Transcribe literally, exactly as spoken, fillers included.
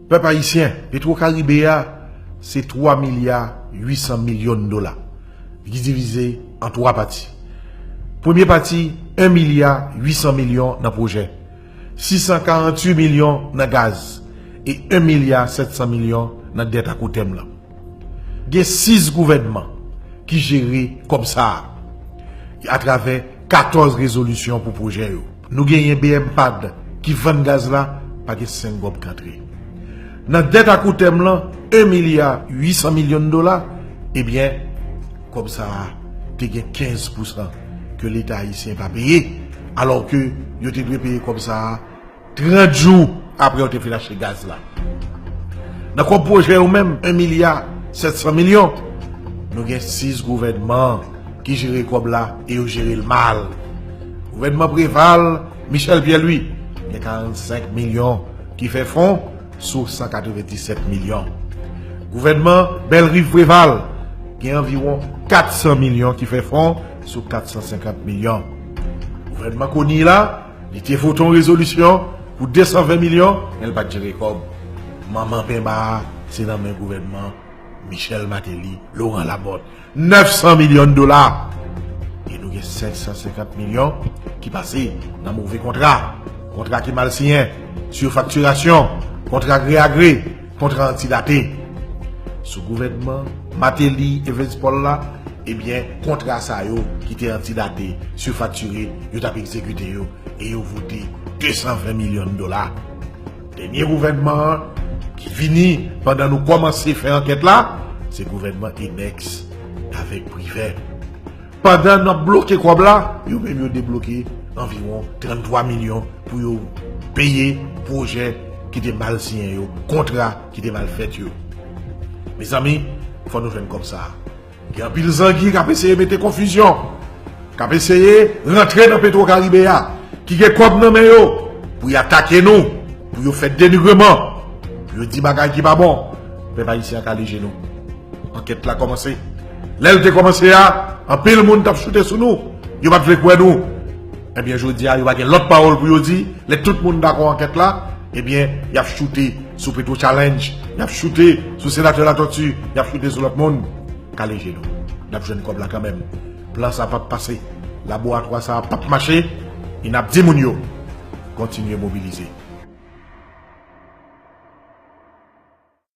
Pèp ayisyen, Petwo Karibe a, se twa milya uit san milyon dola. Li divize an twa pati. Premye pati, en milya uit san milyon nan pwojè, sis san karanntuit milyon nan gaz, e en milya sèt san milyon nan dèt akoutèm lan. Gen sis gouvènman ki jere kòb sa a, atravè katòz rezolisyon pou pwojè yo. Nou genyen BMPAD ki vann gaz la, pa gen senk gòb k antre. Nan dèt akoutèm lan, en milya uit san milyon dola, ebyen, kòb sa a te gen kenz pousan ke Leta ayisyen pa peye, alò ke yo te dwe peye kòb sa a trant jou apre yo te fin achte gaz la. Nan kòb pwojè yo menm, en milya sèt san milyon, nou gen sis gouvènman ki jere kòb la e yo jere l mal. Gouvènman Preval, Michel Pierre-Louis, gen karannsenk milyon ki fè fon sou san katrevenndisèt milyon. Gouvènman Bellerive Preval gen anviwon kat san milyon ki fè fon sou kat san senkant milyon. Gouvènman Conille la, li te vote yon rezolisyon pou de san ven milyon, men l pa t jere kòb. Manman penba a, se nan men gouvènman Michel Martelly, Laurent Lamothe, nèf san milyon dola. E nou gen senk san senkant milyon ki pase nan move kontra. Kontra ki mal siyen, sifaktirasyon, kontra gre a gre, kontra antidate. Sou gouvènman Martelly, Evans Paul la, ebyen, kontra sa yo ki te antidate, sifaktire, yo t ap egzekite yo, e yo vote de san ven milyon dola. Dènye gouvènman an ki vini pandan nou kòmanse fè ankèt la, se gouvènman Enex avèk Privè. Pandan n ap bloke kòb la, yo menm yo debloke anviwon tranntwa milyon pou yo peye pwojè ki te mal siyen yo, kontra ki te mal fèt yo. Mezanmi, fò nou jwenn kòb sa a. Gen anpil zangi k ap eseye mete konfizyon, k ap eseye rantre nan Petwo Karibe a, ki gen kòb nan men yo, pou y atake nou, pou yo fè denigreman, pou yo di bagay ki pa bon. Pèp ayisyen an kale je nou. Ankèt la kòmanse. Lè l te kòmanse a, anpil moun t ap choute sou nou. Yo pa t vle kwè nou. Ebyen, jodi a, yo pa gen lòt pawòl pou yo di. Lè tout moun dakò ankèt la, ebyen, y ap choute sou Petro Challenge, y ap choute sou Senatè Latortue, y ap choute sou lòt moun. Kale je nou. N ap jwenn kòb la kanmenm. Plan sa p ap pase. Laboratwa sa p ap mache. E n ap di moun yo, kontinye mobilize.